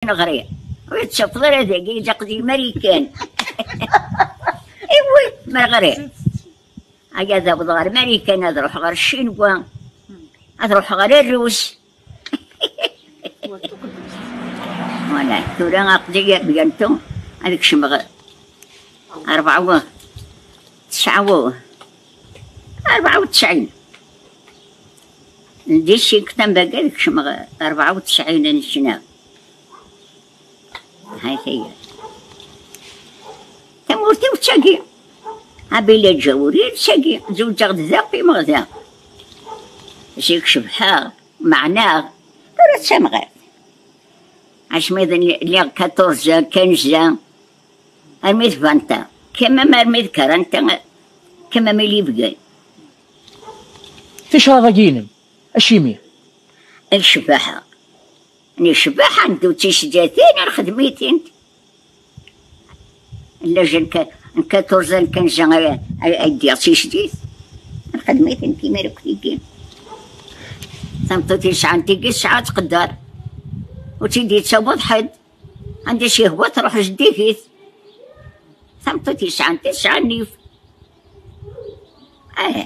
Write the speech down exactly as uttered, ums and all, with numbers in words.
neɣri. Ur tettafeḍ ara dagi, ilaq di Marikan. Iwi, ma neɣri. Aya ad awḍeɣ ɣer Marikan, ad ruḥeɣ ɣer Ccinwa, ad ruḥeɣ ɣer Rrus. Wala, tura aql-iyi bientôt ad kecmeɣ rebɛa u tesɛa u, rebɛa u tesɛin. Di cinq ans bagad kecmeɣ rebɛa u tesɛin n ssna. Hay taya. Tamurt-iw d tagi. Abila Ǧawri d tagi. Zewǧeɣ-d da, qqimeɣ da. Zik cebḥeɣ, meɛnaɣ, tura d tamɣart. Asmi d lliɣ quatorze ans, quinze ans, armi d vingt ans. Quand même armi d quarante ans, quand même i libgan. Ticraḍ-agi-inem, acimi? Ccbaḥa. Ccbaḥa n tisdatin, nxeddem-itent. Llaj n ka-, n quatorze ans, quinze ans ay, ay, ay ddiɣ tisdit. Nxeddem-itent imir akk tigi. Tameṭṭut yesɛan tigi, tesɛa tqeddar. Ur tt-id-yettaweḍ ḥedd. Anda s-yehwa truḥ zeddigit. Tameṭṭut yesɛan tesɛa nnif. Eh.